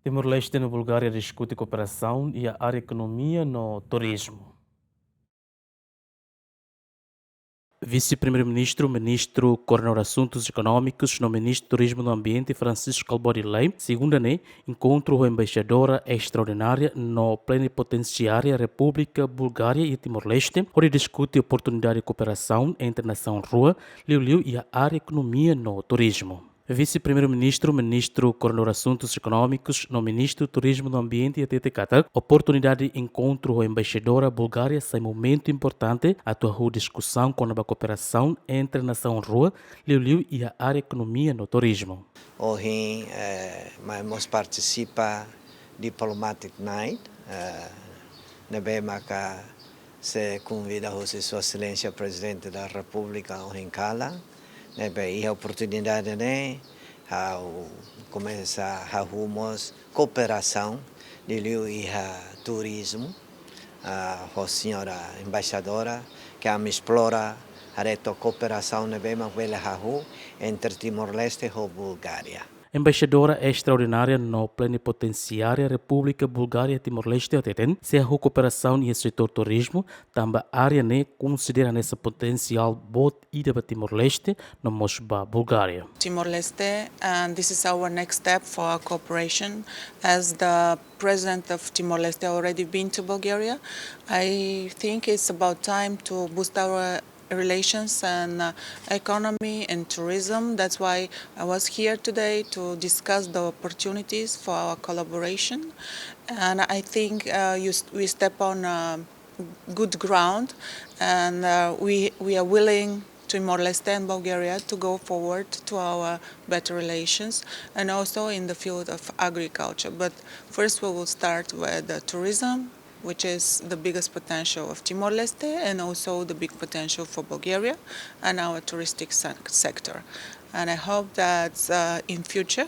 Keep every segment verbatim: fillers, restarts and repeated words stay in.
Timor-Leste no Bulgária diskute kooperasaun iha área ekonomia no turizmu. Vise-Primeiru-Ministru, Ministru Koordenadór Asuntus Ekonómikus no Ministru Turizmu no Ambiente, Francisco Albodi Lei, segunda ne'e enkontru ho embaixadora estraordinária no plenipotensiária Repúblika Bulgária iha Timor-Leste, hodi diskute oportunidade kooperasaun entre nasaun rua, liuliu iha área ekonomia no turizmu. Vise-Primeiru-Ministru, Ministru Koordenadór Asuntus Ekonómikus no Ministru Turizmu no Ambiente hatete katak oportunidade enkontru ho embaixadora Bulgária sai momentu importante atu hahú diskusaun kona-ba kooperasaun entre nasaun rua, liuliu iha área ekonomia no turizmu. Ohin, eh, mai mós partisipa Diplomatic Night, eh, ne'ebé maka sei konvida hosi Sua Exelénsia Prezidente da Repúblika ohin kalan, ne'ebé iha oportunidade ne'e ha'u komesa hahú mós kooperasaun liuliu iha turizmu, ah, ho señora embaixadora, ke ami esplora haree took kooperasaun ne'ebé mak bele hahú entre Timor-Leste ho Bulgária. Embaixadora estraordinária no plenipotensiária Repúblika Bulgária Timor-Leste hateten, sei hahú kooperasaun iha setór turizmu, tanba área ne'e konsidera hanesan potensiál boot ida ba Timor-Leste no mós ba Bulgária. Timor-Leste, and this is our next step for our cooperation. As the president of Timor-Leste already been to Bulgaria, I think it's about time to boost our relations and, uh, economy and tourism. That's why I was here today to discuss the opportunities for our collaboration. And I think, uh, you s-, we step on, uh, good ground, and, uh, we, we are willing, Timor-Leste and Bulgaria, to go forward to our better relations, and also in the field of agriculture. But first, we will start with the tourism, which is the biggest potential of Timor-Leste and also the big potential for Bulgaria and our touristic sec-, sector. And I hope that, uh, in future,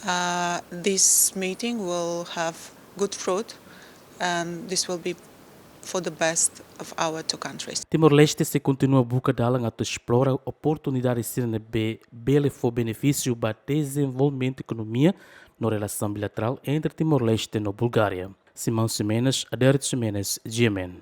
uh, this meeting will have good fruit, and this will be for the best of our two countries. Timor-Leste sei kontinua buka dalan atu esplora oportunidade sira ne'ebé bele fó benefísiu ba dezenvolvimentu ekonomia no relasaun bilaterál entre Timor-Leste no Bulgária. Simão Ximenes, Adérito Ximenes, G M N.